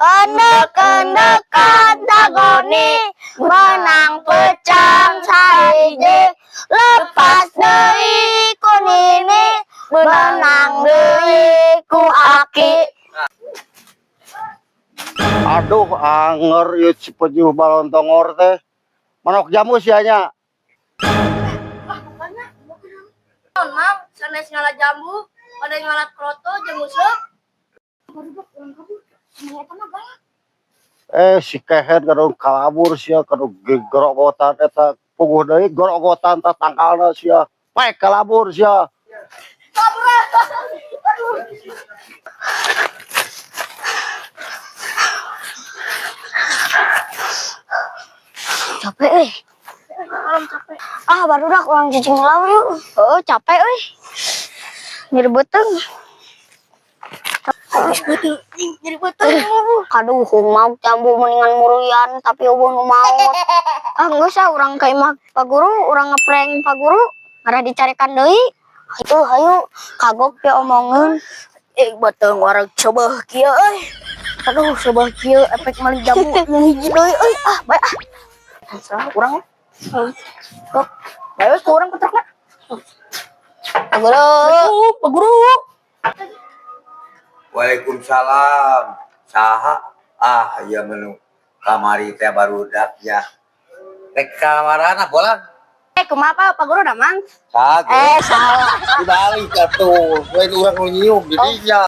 Endek-endekan tagoni menang pecang sahiji, lepas deui ku nini, menang deui ku aki. Aduh, anger ieu si pejuh balontongor teh. Manok jamu sia nya. Mang, sanes ngala jambu, pada ngala kroto jamu seup. Eh, si kehed kadang kalabur sia, kadang gerogotan eta puguh deui gorogotan tah tangkalna sia. Paek kalabur sia. Capek euy. Ah, barudak urang cicing laur yuk. Oh, capek euy. Nyeri beuteung. Nyeri beuteung. Aduh, mauk jambu mendingan murian tapi eueuh nu maot. Ah, geus ah urang ka imah Pak Guru, urang ngeprank Pak Guru, ngarah dicarekan deui. Itu hayu kagok ge omongeun. Eh, beuteung wareg coba kieu euy. Aduh, coba kieu efek maling jambu yang hiji deui euy. Ah, bae ah. Salah urang. Kok bae we ku urang ketrokna. Pak Guru. Pak Guru. Waalaikumsalam. Saha? Ah, iya menu. Kamari teh barudak ya. Rek kamarana bolang. Eh, kumaha Pak? Pak Guru damang? Saha? Eh, salah. Dibalik atuh. Lain urang nu nyium di dinya.